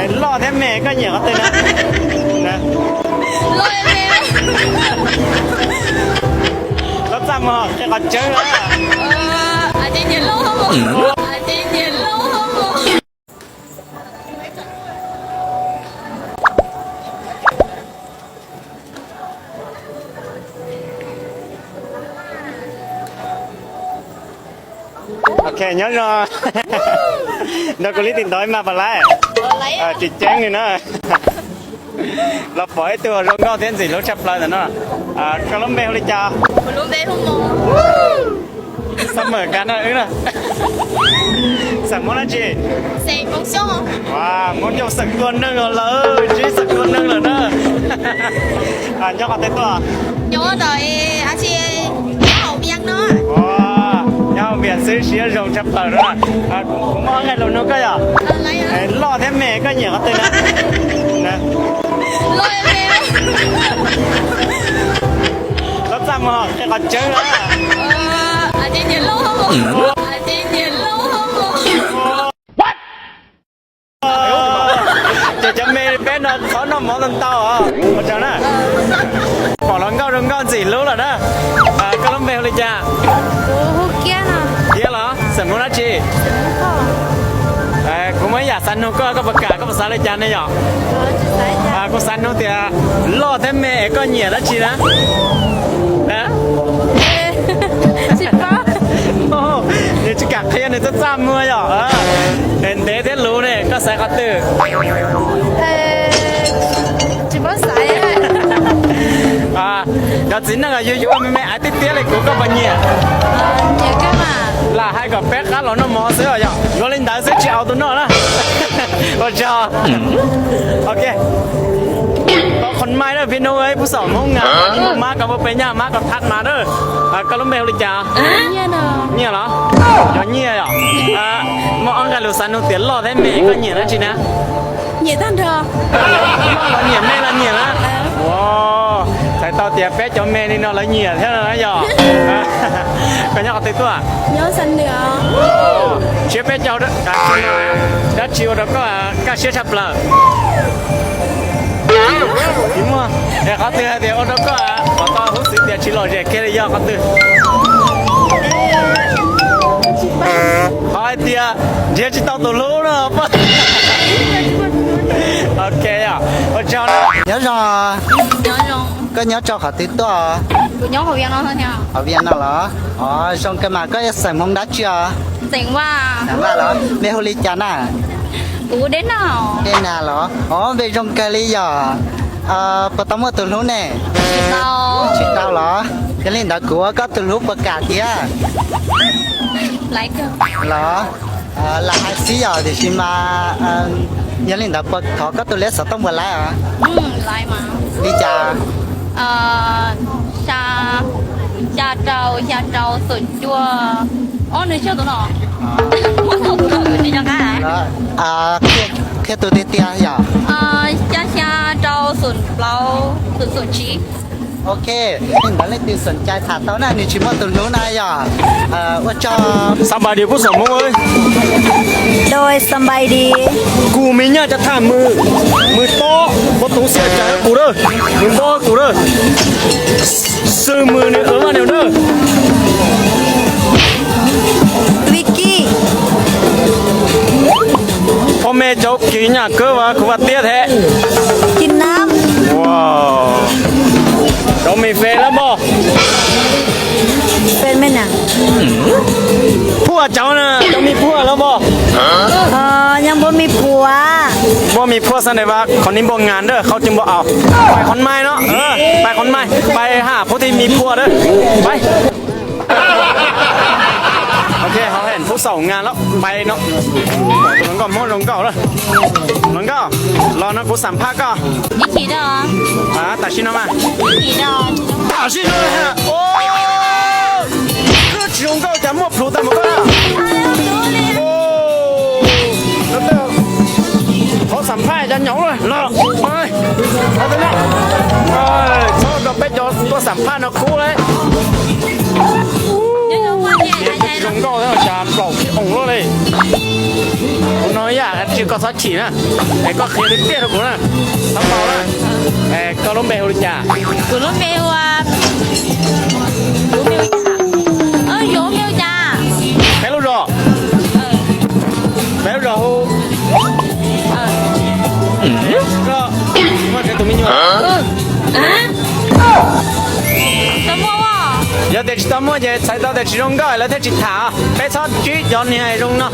Loj thiab me koj nyiam qhov twg na? Loj txaj muag qhia qhov tseeb na. Ok, nyob zoo. Nrog kuv li tim ntawd mas pom lawm. Tsis ceeb li na. Los pom ib tug zoo nkauj thiab ntxim hlub tshaj plaws ntawm no. Koj lub npe hu li cas? Xab mawm kas na wb na. Xeem Hmoob dab tsi? Hmoob Xyooj xeem tua neeg os lawm, tsis xeem tua neeg lawm na. Nyob qhov twg tuaj? Nyob hauv Vias xwb siab zoo tshaj plaws na. Kuv muaj ob nqaij lus nug koj yom. Loj thiab me koj nyiam qhov twg na? Loj txaj muag qhia qhov tseeb na. Ces cov me peb no txhob noj mov ntau ntau os. Ua tsaug na. Pom los nkauj zoo nkauj ntxim hlub lawm na. Koj lub npe hu li cas? Kiab los? Xeem Hmoob dab tsi? Kuv muaj ib yam xav nug koj, koj puas kam, koj puas xav li cas ne yom? Kuv xav nug tias loj thiab me es koj nyiam dab tsi na? Nws tsis kam qhia nws txaj txaj muag yom. Ntev thiab luv ne, koj xaiv qhov twg? Cov txiv neej yuag yuag me me aiv tib tiab li kuv koj puas nyiam? Lam hais kom peb qab los noj mov xwb os yom, yuav li ntawd xwb tsis aus tus noj na. Ua tsaug. Ok. Tau qhov mai na, pib nub pub xaum Hmoob Nga, mab kom pub peb nyab mab kom thab mas na. Koj lub npe hu li cas? Nyiaj los? Cov Nyiaj yom. Muaj ob nqaij lus xav nug tias loj thiab me koj nyiam dab tsi na? Nyiam tag nrho. Loj los nyiam, me los nyiam na? Txhais tau tias peb cov me li no lawv nyiam thiab na yom. Koj nyob qhov twg tuaj? Nyob Xam Nws. Siab peb caug dab tsi ua rau koj kaj siab tshaj plaws? Tsis muaj. Es qhov twg hais tias ua rau koj kom tau huv xwm tias tsis lom zem kiag li yog qhov twg? Qhov hais tias nrhiav tsis tau tus hlub no. Ok, ua tsaug na. Nyob zoo. Koj nyob rau qhov twg tuaj? Hauv Vias no los? Os, zoo kawg mas, koj xeem Hmoob dab tsi os? Xeem Vaj los? Npe hu li cas na? Dej Nag los? Os, npe zoo kawg li yom. Puas tau muaj tus hlub ne? Tsis tau los? Yog li ntawd kuv ua koj tus hlub puas kam thiab? Los, lam hais xwb yom, tiam sis mas yog li ntawd puas thov koj tus lej xov tooj puas laib os? Li cas? Qhia tus tiag tiag yom. Ok, li ntawd leej twg xoom cai tham tau na, nws tsis muaj tus hlub na yom. Ua tsaug. Somebody pub xaum Hmoob. Đôi somebody. Kuv me nyaj cov tham mws, mws tob, npau tus xiam cas kuv dawb, mws npau kuv dawb. Xwb mws nws ua vaj nws dawb. Vicky. Phoj me cov kis nyam kawg vas kuv vas tiab thiab. Kis nab. Cov me fe lab npoj. Phuaj cov na, cov me phuaj lab npoj. Nyob npua me phuaj. Npua me phuaj xab nais vas qhov ni npua ngas dawb qhov cw npua aus. Pais qhov mai no, pais qhov mai, pais haj phuj ti me phuaj dawb. Pais. Ok, hauv heem phuj xaum ngas lawm, pais no. Hluas nkauj Hmoob zoo nkauj lawm. Hluas nkauj, los no kuv xam phaj koj. Tam sim no mas. Tam sim no. Koj tsis zoo nkauj cas muaj plhus tag mus koj na. Qhov xam phaj cas nyaum los. Txhob rau peb cov tuaj xam phaj no kub lawm. Zoo nkauj thiab, cas nplaum kiag oo luaj li. Kuv no yam tsis, koj txhob chim na, es koj qhia tiag tiag rau kuv na, txhob ntaus na. Koj lub npe hu li cas? Kuv lub npe hu, kuv npe hu cas? Yuav npe hu cas? Peb lub zos, peb lub zos hu, koj muaj tus me nyuam? Yog tias tsis tau muaj ces txhais tau tias tsis zoo nkauj lawv thiaj tsis tham, peb txhob tsib cov niag zoo no.